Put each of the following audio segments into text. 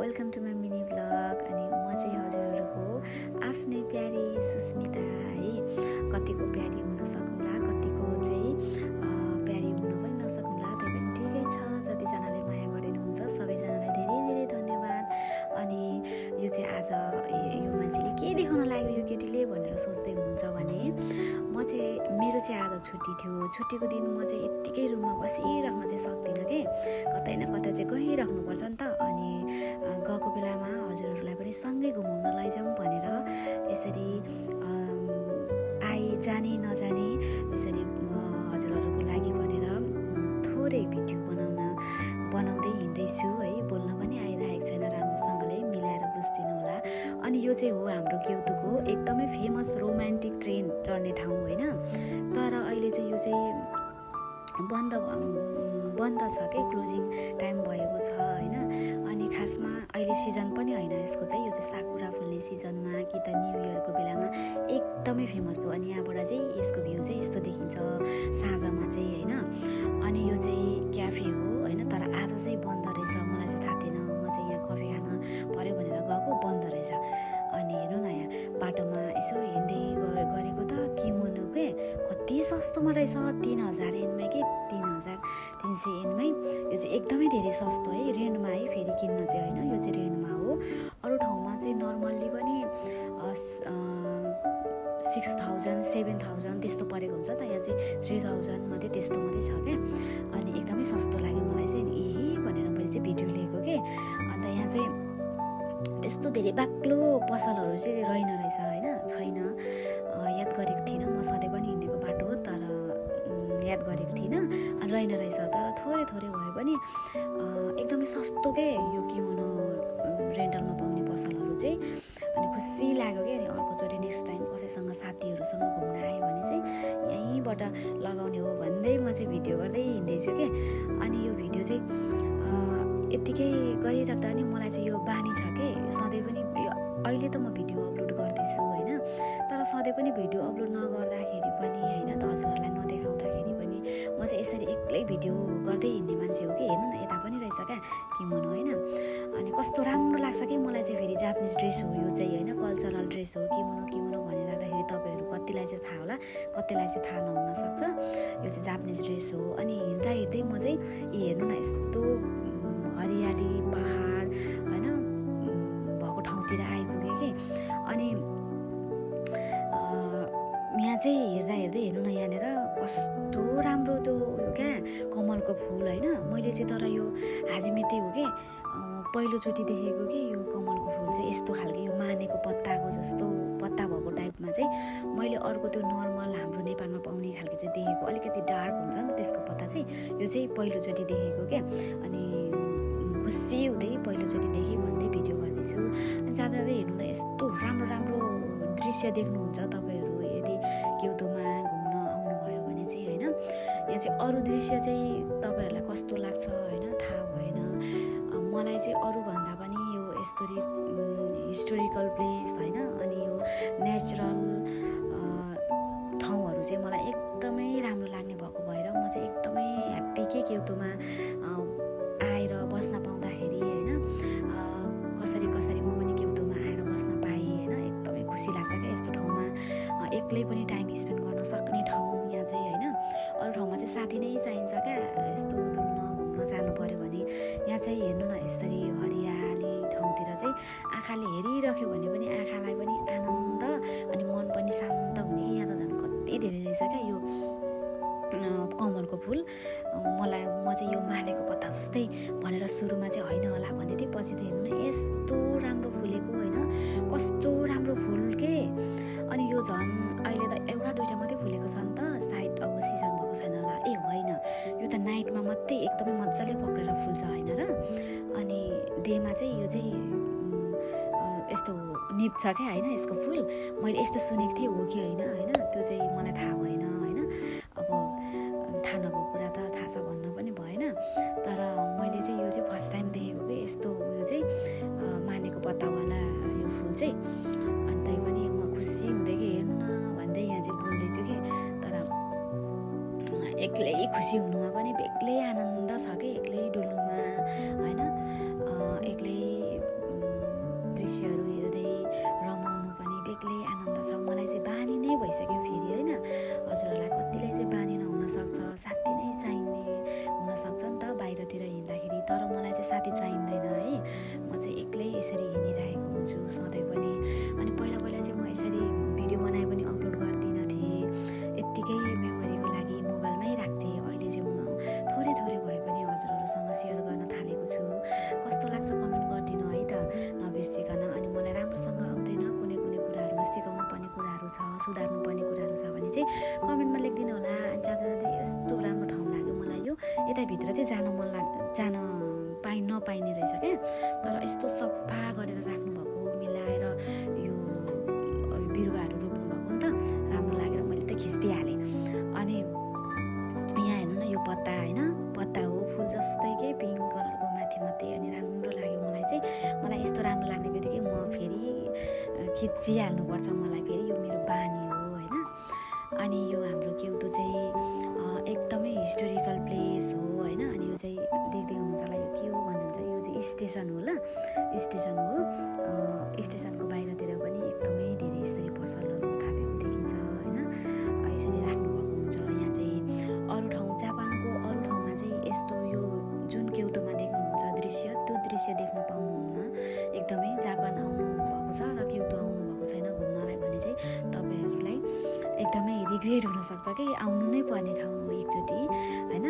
Welcome to my mini vlog. अनि म चाहिँ हजुरहरूको आफ्नै प्यारी सुस्मिता है। कतिको प्यारी हुन सकौँला, कतिको चाहिँ प्यारी हुन पनि नसकौँला, त्यही पनि ठिकै छ। जतिजनाले माया गरिदिनुहुन्छ सबैजनालाई धेरै धेरै धन्यवाद। अनि यो चाहिँ आज यो मान्छेले के देखाउन लाग्यो यो केटीले भनेर सोच्दै हुनुहुन्छ भने मेरो चाहिँ आज छुट्टी थियो। छुट्टीको दिन म चाहिँ यत्तिकै रुममा बसिराख्न चाहिँ सक्दिनँ कि, कतै न कतै चाहिँ गइराख्नुपर्छ नि त। अनि गएको बेलामा हजुरहरूलाई पनि सँगै घुमाउन लैजाउँ भनेर यसरी जाने नजाने यसरी हजुरहरूको लागि भनेर थोरै भिडियो बनाउँदै हिँड्दैछु है। बोल्न पनि आइरहेको छैन राम्रोसँगले, मिलाएर बुझिदिनु होला। अनि यो चाहिँ हो हाम्रो केउतुको एकदमै फेमस रोमान्टिक ट्रेन चढ्ने ठाउँ होइन। तर अहिले चाहिँ यो चाहिँ बन्द छ कि, क्लोजिङ टाइम भएको छ होइन। अनि खासमा अहिले सिजन पनि होइन यसको चाहिँ, यो चाहिँ साकुरा फुल्ने सिजनमा कि त न्यु इयरको बेलामा एकदमै फेमस हो। अनि यहाँबाट चाहिँ यसको भ्यू चाहिँ यस्तो देखिन्छ साँझमा चाहिँ होइन। अनि यो चाहिँ क्याफे हो होइन, तर आज चाहिँ बन्द रहेछ। मलाई चाहिँ थाहा थिएन, म चाहिँ यहाँ कफी खान पऱ्यो भनेर गएको, बन्द रहेछ। अनि हेर्नु न यहाँ बाटोमा यसो हिँड्दै गरेको त किमोनो के कति सस्तोमा रहेछ, 3000 एनमै कि 3300 एनमै। यो चाहिँ एकदमै धेरै सस्तो है, रेन्टमा है। फेरि किन्न चाहिँ होइन, यो चाहिँ रेन्टमा हो। अरू ठाउँमा चाहिँ नर्मल्ली पनि 6000 7000 त्यस्तो परेको हुन्छ त, यहाँ चाहिँ 3000 मात्रै त्यस्तो मात्रै छ क्या। अनि एकदमै सस्तो लाग्यो मलाई चाहिँ, भनेर मैले चाहिँ भिडियो लिएको के। अन्त यहाँ चाहिँ त्यस्तो धेरै बाक्लो पसलहरू चाहिँ रहेन रहेछ होइन, छैन। याद गरेको थिइनँ, म सधैँ पनि हिँडेको बाटो हो, तर याद गरेको थिइनँ। अनि रहेन रहेछ, तर थोरै भए पनि एकदमै सस्तो के यो किमोनो रेन्टलमा पाउने पसलहरू चाहिँ। अनि खुसी लाग्यो कि। अनि अर्कोचोटि नेक्स्ट टाइम कसैसँग साथीहरूसँग घुम्न आयो भने चाहिँ यहीँबाट लगाउने हो भन्दै म चाहिँ भिडियो गर्दै हिँड्दैछु कि। अनि यो भिडियो चाहिँ यत्तिकै गरिराख्दा नि मलाई चाहिँ यो बानी छ कि, सधैँ पनि यो अहिले त म भिडियो अपलोड गर्दैछु होइन, तर सधैँ पनि भिडियो अपलोड नगर्दाखेरि पनि होइन, त हजुरहरूलाई नदेखाउँदाखेरि पनि म चाहिँ यसरी एक्लै भिडियो गर्दै हिँड्ने मान्छे हो कि। हेर्नु न यता पनि रहेछ क्या किमोनो होइन। अनि कस्तो राम्रो लाग्छ कि मलाई चाहिँ। फेरि जापानिज ड्रेस हो यो चाहिँ होइन, कल्चरल ड्रेस हो। किमोनो भनिराख्दाखेरि तपाईँहरू कतिलाई चाहिँ थाहा होला, कतिलाई चाहिँ थाहा नहुन सक्छ। यो चाहिँ जापानिज ड्रेस हो। अनि हिँड्दै म चाहिँ हेर्नु न यस्तो हरियाली पहाड होइन भएको ठाउँतिर आइपुगेँ कि। अनि यहाँ चाहिँ हेर्दै हेर्नु न यहाँनिर कस्तो राम्रो त्यो यो क्या कमलको फुल होइन। मैले चाहिँ तर यो हाजिमेते हो कि पहिलोचोटि देखेको कि यो कमलको फुल चाहिँ यस्तो खालको, यो मानेको पत्ताको जस्तो पत्ता भएको टाइपमा चाहिँ मैले अर्को त्यो नर्मल हाम्रो नेपालमा पाउने खालको चाहिँ देखेको। अलिकति डार्क हुन्छ नि त्यसको पत्ता चाहिँ, यो चाहिँ पहिलोचोटि देखेको क्या। अनि खुसी हुँदै पहिलोचोटि देखेँ भन्दै भिडियो गर्दैछु। अनि जाँदा हेर्नु न यस्तो राम्रो दृश्य देख्नुहुन्छ तपाईँहरू यदि केउतोमा घुम्न आउनुभयो भने चाहिँ होइन। यहाँ चाहिँ अरू दृश्य चाहिँ तपाईँहरूलाई कस्तो लाग्छ होइन थाहा भएन। मलाई चाहिँ अरूभन्दा पनि यो हिस्टोरिकल प्लेस होइन, अनि यो नेचुरल ठाउँहरू चाहिँ मलाई एकदमै राम्रो लाग्ने भएको भएर म चाहिँ एकदमै ह्याप्पी के केउतोमा आएर बस्न पाउँदाखेरि होइन। कसरी म पनि केउतोमा आएर बस्न पाएँ होइन, एकदमै खुसी लाग्छ क्या। यस्तो ठाउँमा एक्लै पनि टाइम स्पेन्ड गर्न सक्ने ठाउँ यहाँ चाहिँ होइन। अरू ठाउँमा चाहिँ साथी नै चाहिन्छ क्या, यस्तो घुम्न जानु पऱ्यो भने। यहाँ चाहिँ हेर्नु न यसरी हरियाली ठाउँतिर चाहिँ आँखाले हेरिराख्यो भने पनि आँखालाई पनि आनन्द अनि मन पनि शान्त हुने कि। यहाँ त झन् कति धेरै रहेछ क्या यो कमलको फुल। म चाहिँ यो मानेको पत्ता जस्तै भनेर सुरुमा चाहिँ होइन होला भन्दै थिएँ, पछि त हेर्नु न यस्तो राम्रो फुलेको होइन, कस्तो राम्रो फुल के। अनि यो झन् अहिले त एउटा दुइटा मात्रै फुलेको छ नि त, सायद अब सिजन भएको छैन होला। होइन, यो त नाइटमा मात्रै एकदमै मजाले पक्रेर फुल्छ होइन र। अनि डेमा चाहिँ यो चाहिँ यस्तो निप्छ क्या होइन यसको फुल। मैले यस्तो सुनेको थिएँ हो कि होइन, त्यो चाहिँ मलाई थाहा भएन होइन। अब थाहा नभएको कुरा त थाहा छ भन्नु पनि भएन। तर मैले चाहिँ यो चाहिँ फर्स्ट टाइम देखेको कि यस्तो यो चाहिँ मानेको पत्तावाला यो फुल चाहिँ। अनि तै पनि म खुसी हुँदै कि हेर्नु न भन्दै यहाँ चाहिँ बोल्दैछु कि। तर एक्लै खुसी हुनुमा पनि बेग्लै आनन्द छ कि, एक्लै डुल्नुमा होइन, एक्लै हिँड्दाखेरि, तर मलाई चाहिँ साथी चाहिँदैन है। म चाहिँ एक्लै यसरी हिँडिरहेको हुन्छु सधैँ पनि। अनि पहिला चाहिँ म यसरी भिडियो बनाए पनि अपलोड गर्दिनँ थिएँ, यत्तिकै मेमोरीको लागि मोबाइलमै राख्थेँ। अहिले चाहिँ म थोरै भए पनि हजुरहरूसँग सेयर गर्न थालेको छु। कस्तो लाग्छ कमेन्ट गरिदिनु है त नबिर्सिकन। अनि मलाई राम्रोसँग आउँदैन, कुनै कुराहरूमा सिकाउनु पर्ने कुराहरू छ, सुधार्नु पर्ने कुराहरू छ भने चाहिँ कमेन्टमा लेखिदिनु होला। जाँदा यस्तो राम्रो ठाउँ लाग्यो मलाई, यो यताभित्र चाहिँ जान नपाइने रहेछ क्या। तर यस्तो सफा गरेर राख्नुभएको, मिलाएर यो बिरुवाहरू रोप्नु भएको नि त राम्रो लागेर मैले त खिचिदिइहालेँ। अनि यहाँ हेर्नु न, यो पत्ता होइन, पत्ता हो, फुल जस्तै के पिङ्क कलरको माथि। अनि राम्रो लाग्यो मलाई चाहिँ। मलाई यस्तो राम्रो लाग्ने बित्तिकै म फेरि खिचिहाल्नुपर्छ, मलाई फेरि यो मेरो बानी हो होइन। अनि यो हाम्रो केउतो चाहिँ एकदमै हिस्टोरिकल प्लेस हो होइन। अनि यो चाहिँ देख्दै हुनुहुन्छ होला, यो के हो भन्नुहुन्छ, यो चाहिँ स्टेसन हो ल, स्टेसन हो। स्टेसनको बाहिरतिर पनि एकदमै धेरै यसरी पसलहरू थापेको देखिन्छ होइन। यसरी राख्नुभएको हुन्छ। यहाँ चाहिँ अरू ठाउँ, जापानको अरू ठाउँमा चाहिँ यस्तो यो जुन केउतोमा देख्नुहुन्छ दृश्य, त्यो दृश्य देख्न पाउनुहुन्न। एकदमै जापान आउनु भएको छ र केउतो आउनु भएको छैन घुम्नलाई भने चाहिँ तपाईँहरूलाई एकदमै रिग्रेट हुनसक्छ कि आउनु नै पर्ने ठाउँ हो एकचोटि होइन।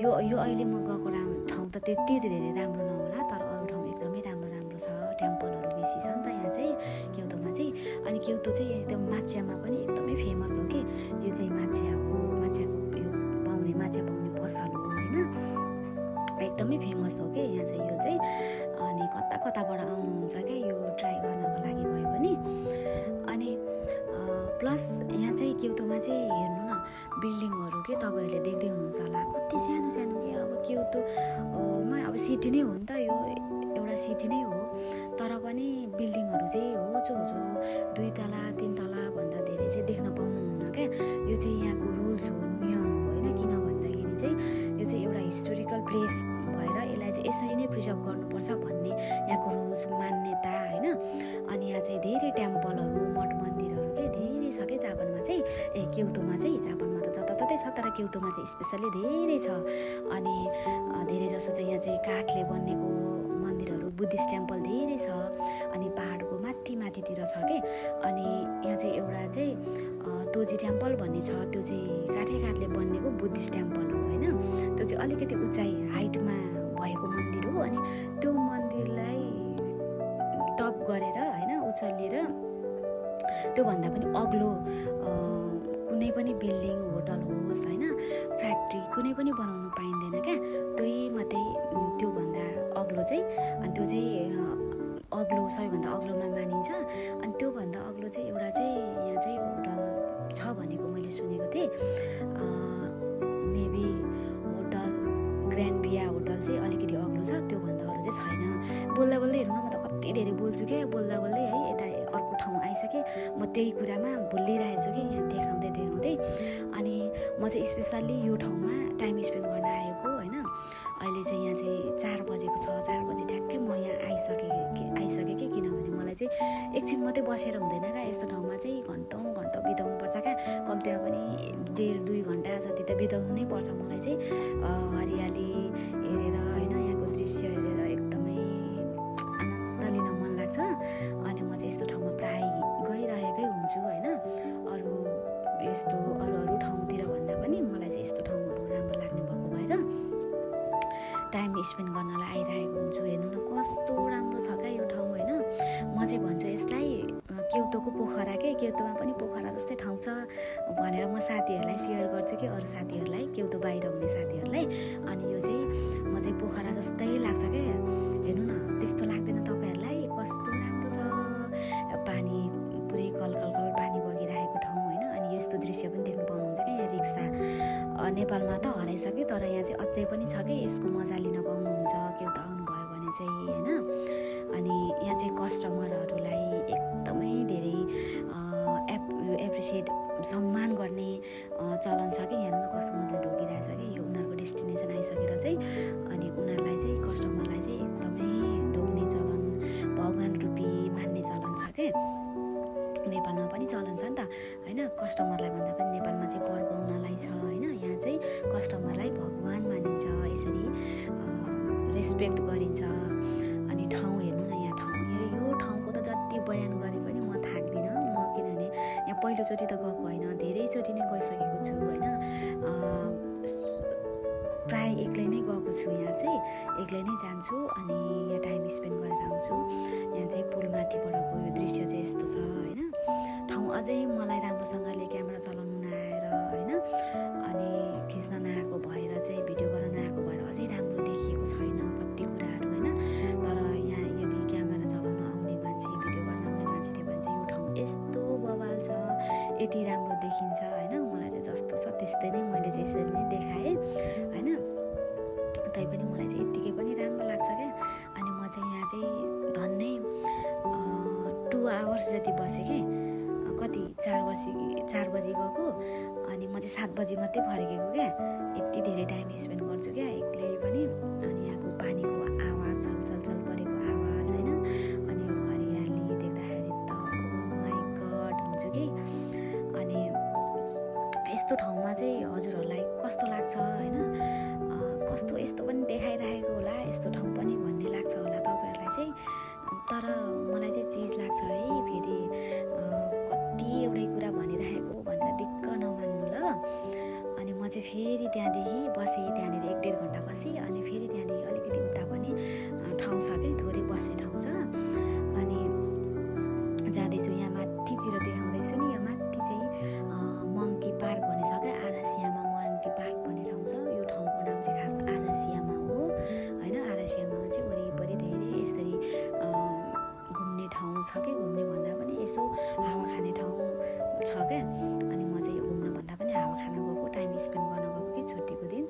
यो अहिले म गएको ठाउँ त त्यति धेरै राम्रो नहोला, तर अरू ठाउँ एकदमै राम्रो छ। टेम्पलहरू बेसी छ नि त यहाँ चाहिँ केउतोमा चाहिँ। अनि केउतो चाहिँ एकदम माछियामा पनि एकदमै फेमस हो कि। यो चाहिँ माछिया हो, माछियाको यो माछा पाउने पसल हो होइन, एकदमै फेमस हो कि यहाँ चाहिँ यो चाहिँ। अनि कताबाट आउनुहुन्छ क्या यो ट्राई गर्नको लागि भए पनि। अनि प्लस यहाँ चाहिँ केउतोमा चाहिँ हेर्नु न, बिल्डिङहरू के तपाईँहरूले देख्दै हुनुहुन्छ होला, कति सानो के। अब केउतोमा अब सिटी नै हो नि त, यो एउटा सिटी नै हो, तर पनि बिल्डिङहरू चाहिँ होचो 2 तला 3 तला भन्दा धेरै चाहिँ देख्न पाउनुहुन्न क्या। यो चाहिँ यहाँको रुल्स हो, नियम हो होइन। किन भन्दाखेरि चाहिँ यो चाहिँ एउटा हिस्टोरिकल प्लेस भएर यसलाई चाहिँ यसरी नै प्रिजर्भ गर्नुपर्छ भन्ने यहाँको रुल्स, मान्यता होइन। अनि यहाँ चाहिँ धेरै टेम्पलहरू, मठ मन्दिरहरू के धेरै छ क्या जापानमा चाहिँ। केउतोमा चाहिँ, जापानमा त जताततै छ, तर केउतोमा चाहिँ स्पेसल्ली धेरै छ। अनि धेरै जसो चाहिँ यहाँ चाहिँ काठले बनेको मन्दिरहरू, बुद्धिस्ट टेम्पल धेरै छ। अनि पहाडको माथितिर छ के। अनि यहाँ चाहिँ एउटा चाहिँ तोजी टेम्पल भन्ने छ, त्यो चाहिँ काठले बनेको बुद्धिस्ट टेम्पल हो होइन। त्यो चाहिँ अलिकति उचाइ हाइटमा भएको मन्दिर हो। अनि त्यो मन्दिरलाई टप गरेर होइन, उचालिएर त्योभन्दा पनि अग्लो कुनै पनि बिल्डिङ, होटल होस् होइन, फ्याक्ट्री कुनै पनि बनाउनु पाइँदैन क्या। त्यही मात्रै त्योभन्दा अग्लो चाहिँ। अनि त्यो चाहिँ अग्लो, सबैभन्दा अग्लोमा मानिन्छ। अनि त्योभन्दा अग्लो चाहिँ एउटा चाहिँ यहाँ चाहिँ होटल छ भनेको मैले सुनेको थिएँ। मेबी होटल ग्रान्ड भिया होटल चाहिँ अलिकति अग्लो छ, त्योभन्दा अरू चाहिँ छैन। बोल्दा हेर्नु न, म त कति धेरै बोल्छु क्या, बोल्दै है यता अर्को ठाउँ आइसकेँ। म त्यही कुरामा भुलिरहेछु कि यहाँ देखाउँदै। अनि म चाहिँ स्पेसल्ली यो ठाउँमा टाइम स्पेन्ड गर्न आएको होइन। अहिले चाहिँ यहाँ चाहिँ 4 बजेको छ, 4 बजे ठ्याक्कै म यहाँ आइसकेँ कि। किनभने मलाई चाहिँ एकछिन मात्रै बसेर हुँदैन क्या, यस्तो ठाउँमा चाहिँ घन्टौँ बिताउनु पर्छ क्या। कम्तीमा पनि 1.5-2 घन्टा जति त बिताउनु नै पर्छ मलाई चाहिँ। हरियाली हेरेर होइन, यहाँको दृश्य हेरेर एकदमै आनन्द लिन मन लाग्छ। अनि म चाहिँ यस्तो ठाउँमा प्राय गइरहेकै हुन्छु होइन। अरू ठाउँतिर भन्दा पनि मलाई चाहिँ यस्तो ठाउँहरू राम्रो लाग्ने भएको भएर टाइम स्पेन्ड गर्नलाई आइरहेको हुन्छु। हेर्नु न कस्तो राम्रो छ क्या यो ठाउँ होइन। म चाहिँ भन्छु यसलाई केउतोको पोखरा के। केउतोमा पनि पोखरा जस्तै ठाउँ छ भनेर म साथीहरूलाई सेयर गर्छु कि, अरू साथीहरूलाई, केउतो बाहिर हुने साथीहरूलाई। अनि यो चाहिँ म चाहिँ पोखरा जस्तै लाग्छ क्या। हेर्नु न, त्यस्तो लाग्दैन तपाईँहरूलाई? कस्तो राम्रो छ, पानी पुरै कल पानी बगिरहेको ठाउँ होइन। अनि यस्तो दृश्य पनि देख्नु पाउनुहुन्छ क्या। यहाँ रिक्सा नेपालमा त हराइसक्यो, तर यहाँ चाहिँ अझै पनि छ कि, यसको मजा लिन पाउनुहुन्छ केउतो आउनुभयो भने चाहिँ होइन। अनि यहाँ चाहिँ कस्टमरहरूलाई एकदमै धेरै एप्रिसिएट, सम्मान गर्ने चलन छ कि। यहाँ कस्तो मजाले ढोकिरहेछ कि, यो उनीहरूको डेस्टिनेसन आइसकेर चाहिँ। अनि उनीहरूलाई चाहिँ, कस्टमरलाई चाहिँ एकदमै ढोक्ने चलन, भगवान रूपी मान्ने चलन छ क्या। नेपालमा पनि चलन छ नि त होइन। कस्टमरलाई भन्दा पनि नेपालमा चाहिँ पर्व उनीहरूलाई छ होइन। यहाँ चाहिँ कस्टमरलाई भगवान मानिन्छ। यसरी रेस्पेक्ट गरिन्छ। अनि ठाउँ हेर्नु न, यहाँ ठाउँ, यो ठाउँको त जति बयान गरे पनि म थाक्दिनँ। म किनभने यहाँ पहिलोचोटि त गएको होइन, धेरैचोटि नै गइसकेको छु होइन। प्राय एक्लै नै गएको छु, यहाँ चाहिँ एक्लै नै जान्छु अनि यहाँ टाइम स्पेन्ड गरेर आउँछु। यहाँ चाहिँ पुल माथिबाटको यो दृश्य चाहिँ यस्तो छ होइन। ठाउँ अझै मलाई राम्रोसँगले क्यामेरा चलाउनु नआएर होइन, अनि खिच्न नआएको भएर चाहिँ भिडियो गर्न नआएको भएर अझै राम्रो देखिएको छैन कति कुराहरू होइन। तर यहाँ यदि क्यामेरा चलाउन आउने मान्छे, भिडियो गर्न आउने मान्छे थियो भने चाहिँ यो ठाउँ यस्तो बवाल छ, यति राम्रो देखिन्छ होइन। मलाई चाहिँ जस्तो छ त्यस्तै नै मैले चाहिँ यसरी नै देखाएँ होइन। तैपनि मलाई चाहिँ यत्तिकै पनि राम्रो लाग्छ क्या। अनि म चाहिँ यहाँ चाहिँ धन्नै 2 आवर्स जति बसेँ कि कति 4 बजी गएको अनि म चाहिँ 7 बजी मात्रै फर्केको क्या। यति धेरै टाइम स्पेन्ड गर्छु क्या एक्लै पनि। अनि यहाँको पानीको आवाज, छलछल परेको आवाज होइन, अनि यो हरियाली देख्दाखेरि त ओ माई गड हुन्छ कि। अनि यस्तो ठाउँमा चाहिँ हजुरहरूलाई कस्तो लाग्छ होइन, कस्तो यस्तो पनि देखाइरहेको होला यस्तो ठाउँ पनि भन्ने लाग्छ होला तपाईँहरूलाई चाहिँ। तर मलाई चाहिँ चिज लाग्छ है, फेरि कति एउटै कुरा भनिरहेको भनेर दिक्क नमान्नु ल। अनि म चाहिँ फेरि त्यहाँदेखि बसेँ, त्यहाँनिर 1-1.5 घन्टा बसेँ। अनि फेरि त्यहाँदेखि अलिकति उता पनि ठाउँ छ कि थोरै बस्ने ठाउँ छ। अनि जाँदैछु, यहाँ माथितिर देखाउँदैछु नि, यो माथि चाहिँ मङ्की पार्क भन्ने छ क्या, आरासियामा मङ्की पार्क भन्ने ठाउँ छ। यो ठाउँको नाम चाहिँ खास आरासियामा हो होइन। आरासियामा चाहिँ वरिपरि धेरै यसरी घुम्ने ठाउँ छ कि, घुम्ने भन्दा पनि यसो हावा खाने ठाउँ छ क्या। अनि म चाहिँ यो घुम्न भन्दा पनि हावा खान गएको, टाइम स्पेन्ड गर्न गएको कि छुट्टीको दिन,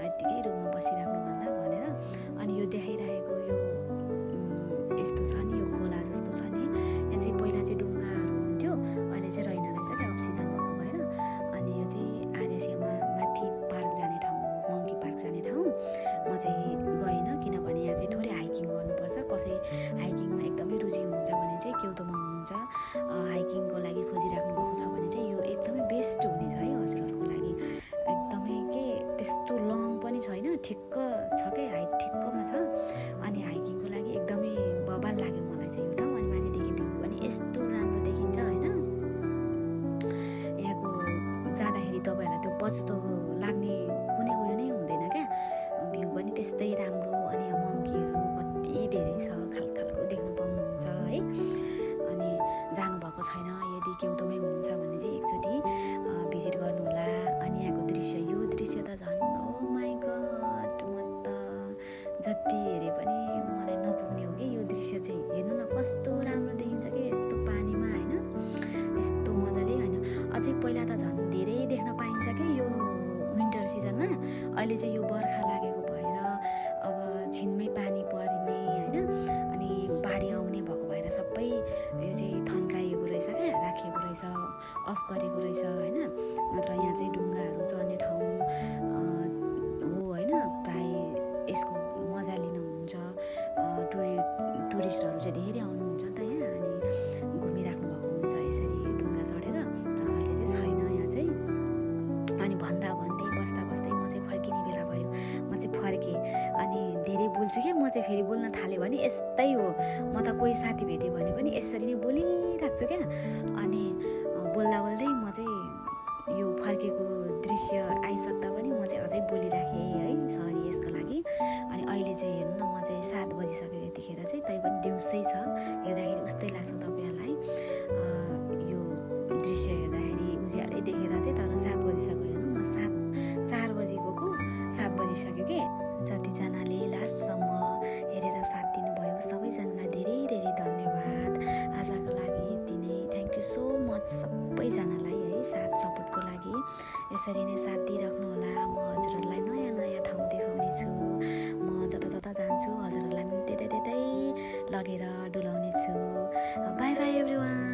यत्तिकै रुममा बसिराख्नुभन्दा भनेर। अनि यो देखाइरहेको यो यस्तो छ नि, यो खोला जस्तो छ नि, यहाँ चाहिँ पहिला चाहिँ ढुङ्गाहरू हुन्थ्यो, अहिले चाहिँ रहेन रहेछ क्या अक्सिजन भएको भएर। अनि यो चाहिँ आर्यसियामा माथि पार्क जाने ठाउँ हो, मङ्की पार्क जाने ठाउँ। म चाहिँ गइनँ किनभने यहाँ चाहिँ थोरै हाइकिङ गर्नुपर्छ। कसै हाइकिङमा एकदमै रुचि हुनुहुन्छ भने चाहिँ केउतोमा हुनुहुन्छ, हाइकिङको लागि खोजिराख्नु भएको छ भने चाहिँ यो एकदमै बेस्ट हुनेछ है हजुरहरूको लागि। एकदमै के त्यस्तो लङ पनि छैन, ठिक्क छ क्या, हाइट ठिक्कमा छ। अनि हाइकिङको लागि एकदमै बवाल लाग्यो मलाई चाहिँ यो ठाउँ। अनि माथिदेखि भ्यू पनि यस्तो राम्रो देखिन्छ होइन। यहाँको जाँदाखेरि तपाईँहरूलाई त्यो पछुतो लाग्ने कुनै उयो नै हुँदैन क्या, भ्यू पनि त्यस्तै राम्रो। अनि यहाँ मङ्कीहरू कति धेरै छ, खालको देख्नु पाउनुहुन्छ है। अनि जानुभएको छैन, यदि केउतोमै हुनुहुन्छ भने चाहिँ एकचोटि भिजिट गर्नुहोला। अनि यहाँको दृश्य, यो दृश्य त झन् ओ माई गड, म त जति हेरे पनि मलाई नपुग्ने हो कि यो दृश्य चाहिँ। हेर्नु न कस्तो राम्रो देखिन्छ कि यस्तो पानीमा होइन, यस्तो मजाले होइन। अझै पहिला त झन् धेरै देख्न पाइन्छ कि यो विन्टर सिजनमा। अहिले चाहिँ यो बर्खा लागेको भएर अब छिनमै पानी पर्ने होइन, अनि बाढी आउने भएको भएर सबै यो चाहिँ थन्काइएको रहेछ क्या, राखिएको रहेछ, अफ गरेको रहेछ होइन। नत्र यहाँ चाहिँ ढुङ्गाहरू चढ्ने ठाउँ हो होइन। प्राय यसको मजा लिनुहुन्छ, टुरिस्टहरू चाहिँ धेरै आउनुहुन्छ नि त यहाँ, अनि घुमिराख्नु भएको हुन्छ यसरी ढुङ्गा चढेर। तर अहिले चाहिँ छैन यहाँ चाहिँ। अनि भन्दा भन्दै बस्दा बस्दै म चाहिँ फर्किने बेला भयो, म चाहिँ फर्केँ। अनि धेरै बोल्छु क्या, म चाहिँ फेरि बोल्न थाल्यो भने यस्तै हो। म त कोही साथी भेट्यो भने पनि यसरी नै बोलिराख्छु क्या। अनि बोल्दा बोल्दै म चाहिँ यो फर्केको दृश्य आइसक्दा पनि म चाहिँ अझै बोलिराखेँ है, सरी यसको लागि। अनि अहिले चाहिँ हेर्नु न, म चाहिँ 7 बजिसक्यो यतिखेर चाहिँ, तै पनि दिउँसै छ, हेर्दाखेरि उस्तै लाग्छ तपाईँहरूलाई। यो दृश्य हेर्दाखेरि उज्यालै देखेर चाहिँ, तर 7 बजिसक्यो हेर्नु, म 4 बजी गएको, 7 बजिसक्यो कि। जतिजनाले लास्टसम्म हेरेर साथ दिनुभयो सबैजनालाई धेरै धेरै धन्यवाद। आजको लागि यति नै, थ्याङ्क यू सो मच सबैजनालाई है साथ सपोर्टको लागि। यसरी नै साथ दिइराख्नु होला। म हजुरहरूलाई नयाँ नयाँ ठाउँ देखाउने छु, म जता जता जान्छु हजुरहरूलाई पनि त्यतै लगेर डुलाउने छु। By by everyone.